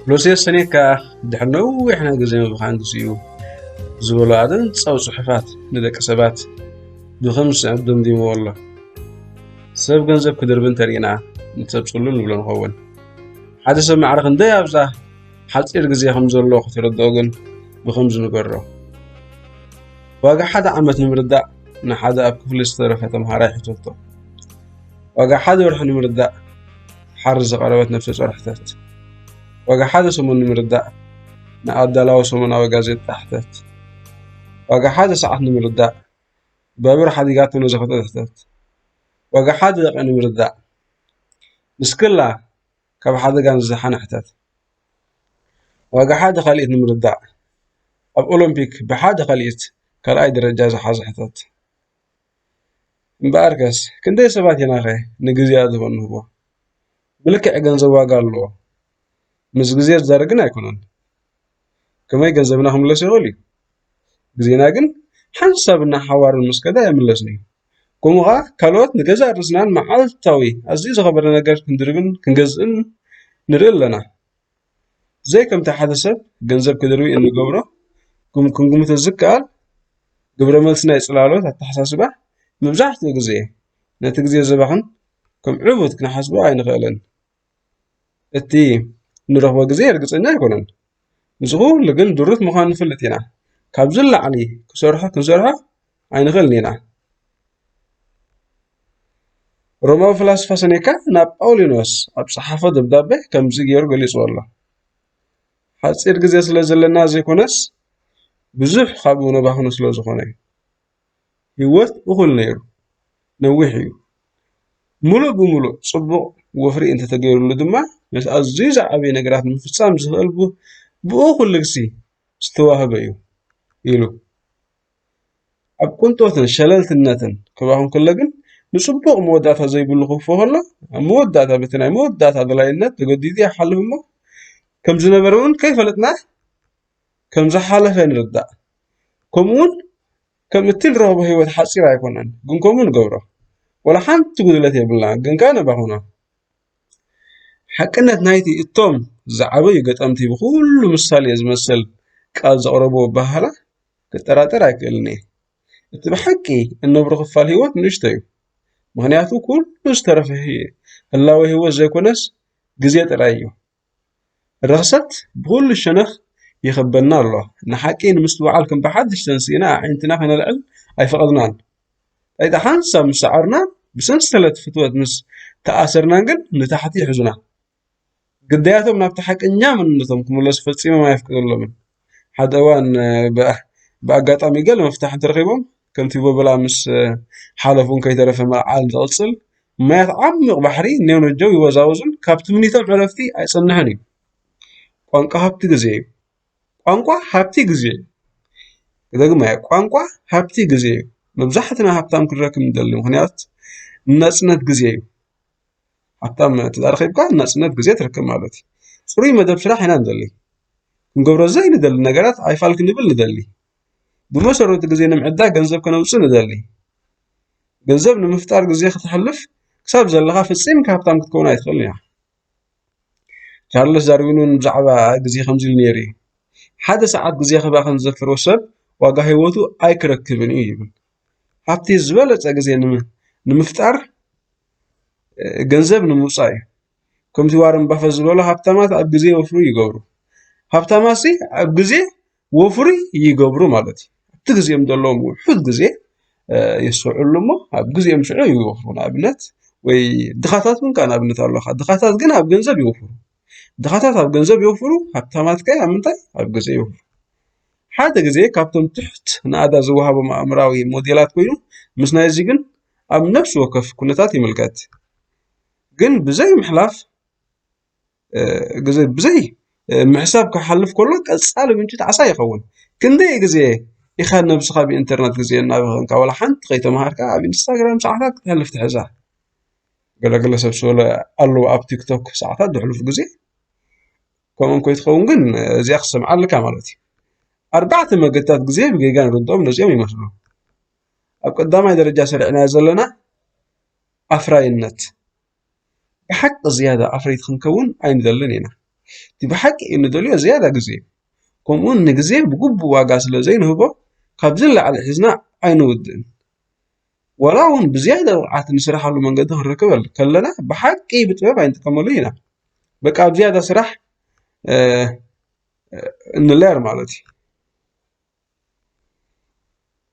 ሉሲየስ ሰኔካ ድሕሪ ነዊሕ ናይ ግዜ ምብኻን ግዚኡ ዝበሎ ኣደንጻዊ ጽሑፋት ንደቂ ሰባት ብኸም ዝስዕብ ደምዲምዎ ኣሎ። ሰብ ገንዘብ ክድርቢ እንተርኢና ንሰብ ጽሉል ንብሎ ንኸውን። ሓደ ሰብ ማዕረ ክንደይ ኣብዛ ሓጺር ግዜ ከም ዘሎ ክትርድኦ ግን ብኸምዚ ንገሮ። ዋጋ ሓደ ዓመት ንምርዳእ ንሓደ ኣብ ክፍሊ ዝተረፈ ተምሃራይ ሕተቶ። ዋጋ ሓደ ወርሒ ንምርዳእ ሓር ዝቐረበት ነፍሰ ጾር ሕተት። ዋጋ ሓደ ሰሙን ንምርዳእ ንኣዳላዊ ሰሙናዊ ጋዜጣ ሕተት። ዋጋ ሓደ ሰዓት ንምርዳእ ባቡር ሓዲጋቶ ንዝኸተት ሕተት። ዋጋ ሓደ ደቂ ንምርዳእ ንስክላ ካብ ሓደጋ ንዝሓነ ሕተት። ዋጋ ሓደ ካልኢት ንምርዳእ ኣብ ኦሎምፒክ ብሓደ ካልኢት ካልኣይ ደረጃ ዝሓዘ ሕተት። እምበኣርከስ ክንደይ ሰባት ኢናኸ ንግዜ ኣድህቦ እንህቦ? ብልክዕ ገንዘብ ዋጋ ኣለዎ። ምስ ግዜ ዝዳረግን ኣይኮነን። ከመይ ገንዘብና ክምለስ ይኽእል እዩ? ግዜና ግን ሓንሳብ እናሓዋርን ምስ ከዳ ኣይምለስን እዩ። ከምኡ ኸዓ ካልኦት ንገዛእ ርእስናን መዓልታዊ ኣዝዩ ዝኸበረ ነገር ክንድርብን ክንገዝእን ንርኢ ኣለና። ዘይከምቲ ሓደ ሰብ ገንዘብ ክድርቢ እንገብሮ፣ ክም-፣ ክንግምቶ ዝከኣል ግብረ መልሲ ናይ ጽላሎት ኣተሓሳስባ መብዛሕትኡ ግዜ ነቲ ግዜ ዘባኽን ከም ዕቡት ክንሓስቦ ኣይንኽእልን። እቲ ንረኽቦ ግዜ ርግጸኛ ኣይኮነን። ምስ ኩሉ ግን ድሩት ምዃኑ ንፈልጥ ኢና። ካብዚ ንላዕሊ ክሰርሖ ክንሰርሖ ኣይንኽእልን ኢና። ሮማዊ ፍላስፋ ሰኔካ ናብ ጳውሊኖስ ኣብ ጸሓፎ ደብዳቤ ከምዚ ገይሩ ገሊጽዎ ኣሎ። ሓጺር ግዜ ስለ ዘለና ዘይኮነስ ብዙሕ ካብኡ ነባኽኖ ስለ ዝኾነ እዩ። ህይወት እኹል ነይሩ። ነዊሕ እዩ። ምሉእ ብምሉእ ጽቡቕ ወፍሪ እንተተገይሩሉ ድማ ነቲ ኣዝዩ ዝዓበየ ነገራት ንምፍጻም ዝኽእል ብ-፣ ብእኹል ልግሲ ዝተዋህበ እዩ ኢሉ። ኣብ ቅንጦትን ሸለልትነትን ክባኹን ከሎ ግን ንጽቡቕ መወዳእታ ዘይብሉ ክውፎ ከሎ ኣብ መወዳእታ በቲ ናይ መወዳእታ ኣድላይነት ተገዲዱ ይሓልፍ እሞ ከም ዝነበረ እውን ከይፈለጥና ከም ዝሓለፈ ንርዳእ። ከምኡ እውን ከም እቲ ንረኽቦ ህይወት ሓጺር ኣይኮነን፣ ግን ከምኡ ንገብሮ። ወላ ሓንቲ ጉድለት የብልና፣ ግን ከኣ ነባኹኖ። ሓቅነት ናይቲ እቶም ዝዓበዩ ገጠምቲ ብኹሉ ምሳሌ ዝመስል ቃል ዘቕረብዎ ኣበሃህላ ክጠራጠር ኣይክእልን እየ። እቲ ብሓቂ እነብሮ ክፋል ህይወት ንእሽቶ እዩ። ምኽንያቱ ኩሉ ዝተረፈ ህይ-፣ ህላወ ህይወት ዘይኮነስ ግዜ ጥራይ እዩ። ርኽሰት ብኹሉ ሸነኽ ይኸበና ኣሎ። ንሓቂ ንምስትውዓል ከም ብሓድሽ ተንሲእና ኣዒንትና ከነልዕል ኣይፈቐድናን። ጣይታ ሓንሳብ ምስ ሰዓርና፣ ብሰንሰለት ፍትወት ምስ ተኣሰርናን ግን ንታሕቲ ይሕዙና። ግዳያቶም ናብቲ ሓቀኛ መንነቶም ክምለሱ ፈጺሞም ኣየፍቅደሎምን። ሓደ እዋን፣ እ፣ ብኣ-፣ ብኣጋጣሚ ገለ መፍታሕ እንተረኺቦም፣ ከምቲ ቦበላ ምስ፣ እ፣ ሓለፉን ከይተረፈ መርዓ ዝቕጽል፣ ማያት ዓሚቕ ባሕሪ ኔው ነጀው ይወዛወዙን ካብ ትምኒቶም ዕረፍቲ ኣይጸንሕን እዩ። ቋንቋ ሃብቲ ግዜ እዩ። ቋንቋ ሃብቲ ግዜ እዩ። ክደግማ እየ፣ ቋንቋ ሃብቲ ግዜ እዩ። መብዛሕትና ሃብታም ክንረክብ ንደሊ፣ ምኽንያት ንናጽነት ግዜ እዩ። ሃብታም ትዳር ኸይብካ ናጽነት ግዜ ትረክብ ማለት እዩ። ጽሩይ መደብ ስራሕ ኢና ንደሊ። ክንገብሮ ዘይንደሊ ነገራት ኣይፋል ክንብል ንደሊ። ብመሰረቱ ግዜ ንምዕዳግ ገንዘብ ከነውጽእ ንደሊ። ገንዘብ ንምፍጣር ግዜ ከተሕልፍ ክሳብ ዘለኻ ፈጺምካ ሃብታም ክትከውን ኣይትኽእልን ኢኻ። ቻርለስ ዳርዊን እውን ብዛዕባ ግዜ ከምዚ ኢሉ ነይሩ እዩ። ሓደ ሰዓት ግዜ ከባኽን ዝደፍር ሰብ ዋጋ ህይወቱ ኣይክረክብን እዩ ይብል። ሃብቲ ዝበለጸ ግዜ ንም-፣ ንምፍጣር፣ እ፣ ገንዘብ ንምውጻእ እዩ። ከምቲ ዋረን ባፈት ዝበሎ ሃብታማት ኣብ ግዜ ይወፍሩ ይገብሩ። ሃብታማትሲ ኣብ ግዜ ወፍሪ ይገብሩ ማለት እዩ። ኣብቲ ግዜኦም ዘለዎም ውሑድ ግዜ፣ እ፣ የስተውዕሉ እሞ ኣብ ግዜኦም ሽዑ ይወፍሩ። ንኣብነት፣ ወይ ድኻታት እውን ከኣ ንኣብነት ኣለኻ። ድኻታት ግን ኣብ ገንዘብ ይወፍሩ። ድኻታት ኣብ ገንዘብ ይወፍሩ፣ ሃብታማት ከ ኣብ ምንታይ? ኣብ ግዜ ይወፍሩ። ሓደ ግዜ ካብቶም ትሕት ናእዳ ዝወሃቦም ኣእምራዊ ሞዴላት ኮይኑ፣ ምስ ናይዚ ግን ኣብ ነፍሲ ወከፍ ኩነታት ይምልከት። ግን ብዘይ ምሕላፍ፣ እ፣ ግዜ ብዘይ፣ እ፣ ምሕሳብ ክሓልፍ ከሎ ቀጻሊ ምንጪ ጣዕሳ ይኸውን። ክንደይ ግዜ ኢኻ ነብስኻ ብኢንተርነት ግዜ እናበኸንካ፣ ዋላ ሓንቲ ከይተምሃርካ ኣብ ኢንስታግራም ሰዓታት ክትሕልፍ ትሕዛ? ገለገለ ሰብ ዝበለ ኣለዉ ኣብ ቲክቶክ ሰዓታት ዘሕልፉ ግዜ። ከምኦም ከይትኸውን ግን እዚኣ ክትሰምዓ ኣለካ ማለት እዩ። ኣርባዕተ መገድታት ግዜ ብጌጋ ንርድኦም ነዚኦም ይመስሉ። ኣብ ቀዳማይ ደረጃ ሰሪዕናዮ ዘለና ኣፍራይነት። ብሓቂ ዝያዳ ኣፍረይቲ ክንከውን ኣይንደልን ኢና። እቲ ብሓቂ እንደልዮ ዝያዳ ግዜ እዩ። ከምኡውን ንግዜ ብግቡእ ዋጋ ስለ ዘይንህቦ፣ ካብዚ ንላዕሊ ሒዝና ኣይንውድእን። ዋላ እውን ብዝያዳ ብቕዓት ንስራሓሉ መንገዲ ክንረክበል ከለና፣ ብሓቂ ብጥበብ ኣይንጥቀመሉ ኢና። በቃ ኣብ ዝያዳ ስራሕ፣ እ፣ እ፣ እንለያር ማለት እዩ።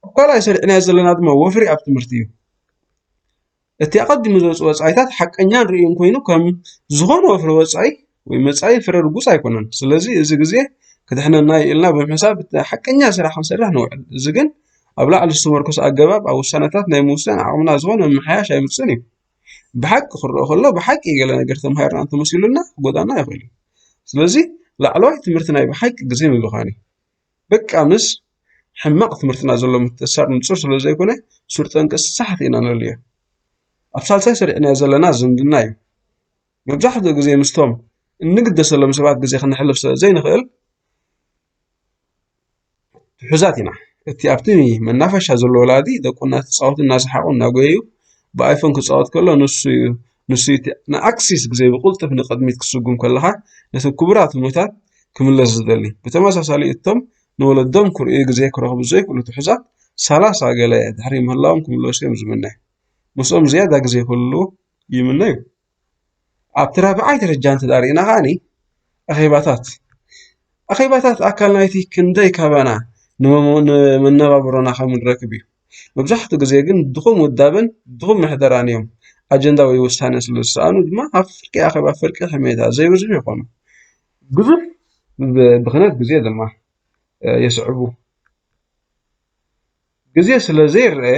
ኣብ ካልኣይ ሰሪዕናዮ ዘለና ድማ ወፍሪ ኣብ ትምህርቲ እዩ። እቲ ኣቐዲሙ ዝወጽእ ወጻኢታት ሓቀኛን ርእዩን ኮይኑ ከም ዝኾነ ወፍሪ ወጻኢ ወይ መጻኢ ፍረ ርጉጽ ኣይኮነን። ስለዚ እዚ ግዜ ክድሕነና እዩ ኢልና ብምሕሳብ እቲ ሓቀኛ ስራሕ ክንሰርሕ ንውዕል። እዚ ግን ኣብ ላዕሊ ዝተመርኮሰ ኣገባብ ኣብ ውሳነታት ናይ ምውሳን ዓቕምና ዝኾነ ምምሕያሽ ኣይምጽእን እዩ። ብሓቂ ክረኦ ከሎ ብሓቂ ገለ ነገር ተማሂርና እንተመሲሉና ክጎዳና ይኽእል እዩ። ስለዚ ላዕለዋይ ትምህርቲ ናይ ብሓቂ ግዜ ምብኻን እዩ። በቃ ምስ ሕማቕ ትምህርትና ዘሎ ምትእስሳር ንጹር ስለ ዘይኮነ፣ ሱር ጠንቂ ሳሕቲ ኢና ንርእዮ። ኣብ ሳልሳይ ሰሪዕናዮ ዘለና ዝምድና እዩ። መብዛሕትኡ ግዜ ምስቶም እንግደሰሎም ሰባት ግዜ ክነሕልፍ ስለ ዘይንኽእል፣ ትሑዛት ኢና። እቲ ኣብቲ መናፈሻ ዘሎ ወላዲ ደቁ እናተጻወቱ፣ እናሰሓቑ፣ እናጎየዩ፣ ብኣይፎን ክጻወት ከሎ፣ ንሱ እዩ፣ ንሱ እዩ እቲ ንኣክሲስ ግዜ ብቕልጡፍ ንቕድሚት ክትስጉም ከለኻ፣ ነቲ ክቡራት ህሞታት ክምለስ ዝደሊ። ብተመሳሳሊ፣ እቶም ንወለዶም ክርእዩ ግዜ ክረኽቡ ዘይክእሉ ትሑዛት፣ ሰላሳ ገለ ድሕሪ ምህላዎም ክምለሱ እዮም ዝምነ። ምስኦም ዝያዳ ግዜ ክህሉ ይምነ እዩ። ኣብቲ ራብዓይ ደረጃ እንተ ዳኣ ርኢና ከኣኒ፣ ኣኼባታት። ኣኼባታት ኣካል ናይቲ ክንደይ ካባና ንመሞ-፣ ንመነባብሮና ከም ንረክብ እዩ። መብዛሕትኡ ግዜ ግን ድኹም ውዳበን ድኹም ምሕደራን እዮም ኣጀንዳ ወይ ውሳነ ስለ ዝሰኣኑ ድማ ኣብ ፍርቂ ኣኼባ ፍርቂ ሕሜታ ዘይብዝሑ ይኾኑ። ግዙፍ ብ-፣ ብኽነት ግዜ ድማ፣ እ፣ የስዕቡ። ግዜ ስለ ዘይረአ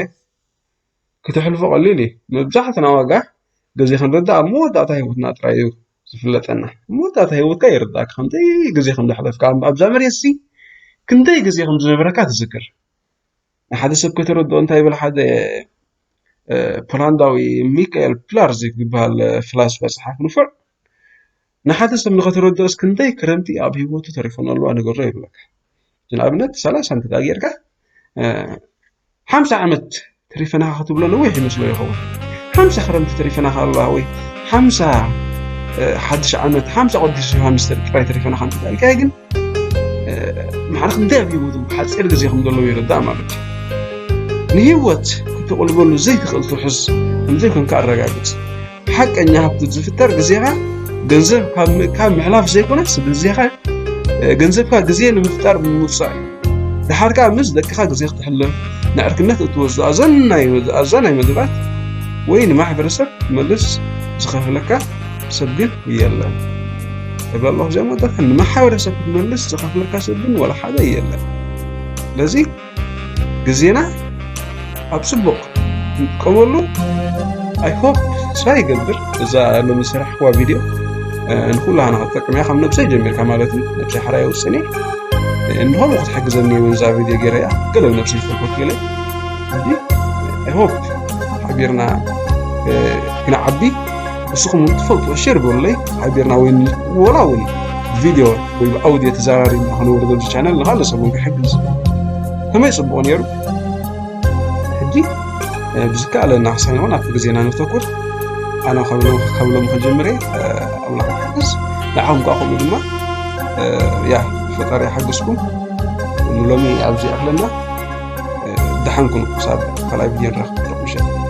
ክተሕልፎ ቀሊል እዩ። መብዛሕትና ዋጋ ግዜ ክንርዳእ ኣብ መወዳእታ ህይወትና ጥራይ እዩ ዝፍለጠና። ኣብ መወዳእታ ህይወትካ ይርዳእካ፣ ክንደይ ግዜ ከም ዘሕለፍካ። ኣብ-፣ ኣብዛ መሬትሲ ክንደይ ግዜ ከም ዝነበረካ ትዝክር። ንሓደ ሰብ ከተረድኦ እንታይ ይብል፣ ሓደ፣ እ፣ ፖላንዳዊ ሚካኤል ፕላርዚክ ዝበሃል፣ እ፣ ፍላስፋ ጸሓፊ ንፉዕ፣ ንሓደ ሰብ ንኸተረድኦስ ክንደይ ክረምቲ ኣብ ህይወቱ ተሪፎን ኣለዋ ንገሮ ይብለካ። ንኣብነት ሰላሳ እንተ ጌርካ፣ እ፣ ሓምሳ ዓመት ተሪፈናኻ ክትብሎ ነዊሕ ይመስሎ ይኸውን። ሓምሳ ክረምቲ ተሪፈናኻ ኣለዋ ወይ ሓምሳ፣ እ፣ ሓድሽ ዓመት፣ ሓምሳ ቅዱስ ዮሃንስ ጥራይ ተሪፈናኻ እንተ ኢልካዮ ግን፣ እ፣ ማዕረ ክንደይ ኣብ ህይወቱ ሓጺር ግዜ ከም ዘለዎ ይርዳእ ማለት እዩ። ንህይወት ክትቕልበሉ ዘይትኽእል ትውሕዝ ከም ዘይኮንካ ኣረጋግጽ። ሓቀኛ ሃብቲ ዝፍጠር ግዜኻ ገንዘብ ካብ ምእካብ ምሕላፍ ዘይኮነስ፣ ግዜኻ፣ እ፣ ገንዘብካ ግዜ ንምፍጣር ምውጻእ እዩ። ደሓር ከኣ ምስ ደቅኻ ግዜ ክትሕልፍ፣ ንዕርክነት እትወስዶ ኣዘናይ፣ ኣዘናይ መደባት ወይ ንማሕበረሰብ ክትመልስ ዝኸፍለካ ሰብ ግን የለን። እብላ ኣለኹ እዚኣ መወዳእታ፣ ንማሕበረሰብ ክትመልስ ዝኸፍለካ ሰብ ግን ወላ ሓደ የለን። ስለዚ ግዜና ኣብ ጽቡቕ ንጥቀመሉ። I hope ተስፋ ይገብር እዛ ሎሚ ዝሰራሕክዋ ቪድዮ፣ እ፣ ንኩላህና ክትጠቅም እያ። ካብ ነብሰይ ጀሚርካ ማለት እዩ። ነብሰይ ሓራይ ውስን እየ። እ፣ እንሆ ክትሕግዘኒ እውን እዛ ቪድዮ ገይረ እያ። ገለ ብነብሰይ ዝተረፈት ገለ። ሕጂ I hope ሓቢርና፣ እ፣ ክንዓቢ ንስኹም እውን ትፈልጡ ሼር በሉለይ። ሓቢርና ወይ ወላ እውን ቪድዮ ወይ ብኣውዲዮ ተዘራሪብና ከነውርዶ ኣብዚ ቻነል ንኻልእ ሰብ እውን ክሕግዝ ከመይ ጽቡቕ ነይሩ። ሕጂ፣ እ፣ ብዝከኣለና ክሳብ ይኹን ኣብቲ ግዜና ነተኩር። ኣነ ከብሎም፣ ከብሎም ክጅምር እየ፣ እ፣ ኣምላኽ ይሓግዝ። ንዓኹም ከኣ ከምኡ ድማ፣ እ፣ ያ፣ ፈጣሪ ይሓግዝኩም። ንሎሚ ኣብዚ ይኣኽለና። እ፣ ደሓን ኩኑ ክሳብ ካልኣይ ቪድዮ ንራኸብ።